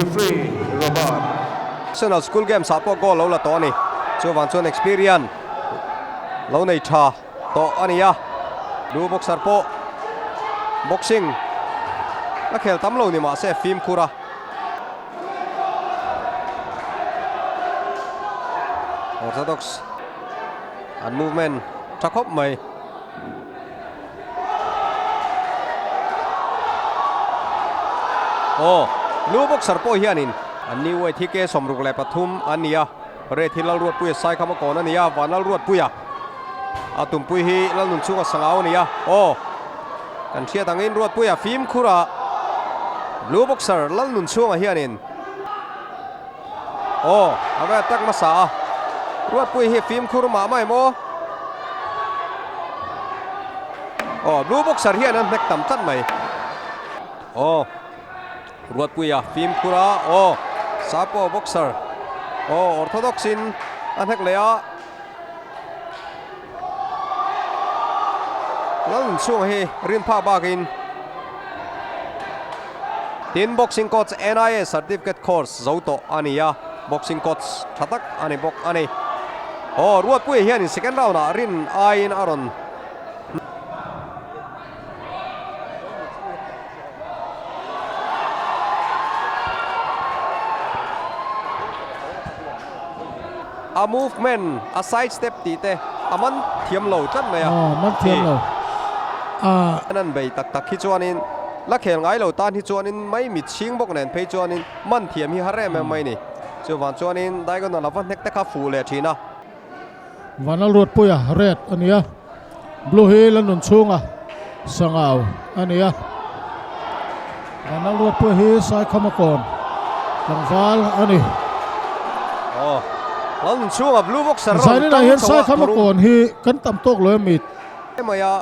Referee, Robert. National School Games ah pawh goal lo la tawh a ni. Chuvang chuan experience lo nei tha tawh a ni a. Blue boxer pawh boxing a khel tam lo ni mahse fimkhur a. Orthodox an movement tha khawp mai. Aw, Blue boxer pawh hianin an new weight hi ke 63 an ni a, red hi Lalruatpuia Saikhama kawn a ni a, Vanlalruatpuia a tumpui hi Lalnunchhunga Sangau a ni a, aw, kan hriat angin Ruatpuia fimkhura Blue boxer Lalnunchhunga hianin Aw, a va attack hmasa a. Ruatpuii hi fimkhur mah mah em aw? Aw, blue boxer hian an hnek tam tlat mai. Aw, Ruatpuia fimkhur a, aw, Sapo boxer, aw, orthodox in a hnek leh a. Lalnunchhunga hi rin phak bakin Tin boxing coach NIA certificate course zo tawh a ni a, boxing coach tha tak a ni bawk a ni. Aw, Ruatpuia hianin second round ah rin aiin a rawn A movement, a side step tih te a man thiam lo tlat mai a. Aw, man thiam lo. A. An bei tak tak hi chuanin la khel ngai lo tan hi chuanin mai mit chhing bawk nen phei chuanin man thiam hi har em em mai ni. Chuvang chuanin diagonal a va hnek te kha fuh leh thin a. Vanlalruatpuia red a ni a, blue hi London chhunga sangau a ni a. Vanlalruatpuia hi Saikhama kawn tlangval a ni. Aw, London chhunga blue boxer rawn Zanin ah tang hian chho a, Saikhama Thurung. kawn hi kan tam tawk lo em mi? Mai a,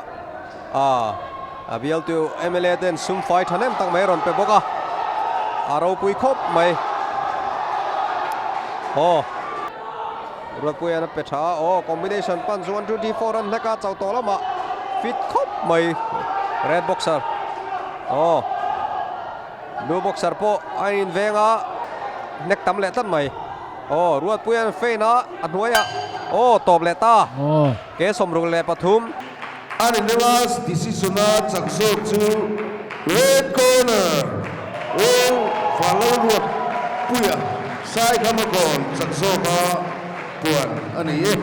a a bialtu mla ten sum fai thahnem tak mai rawn pe bawk a, a ropui khawp mai. Aw. Ruatpuian a pe tha a, aw combination punch 1 2 3 4 an hlek a, chau tawh lamah fit khawp mai red boxer aw blue boxer pawh a inveng a, hnek tam leh tlat mai aw Ruatpuian fein a, a hnuaiah aw tawp leh ta ke 63. Unanimous decision a chak zawk chu red corner Rawng Vanlalruatpuia Saikhama kawn chak zawka puan a ni e.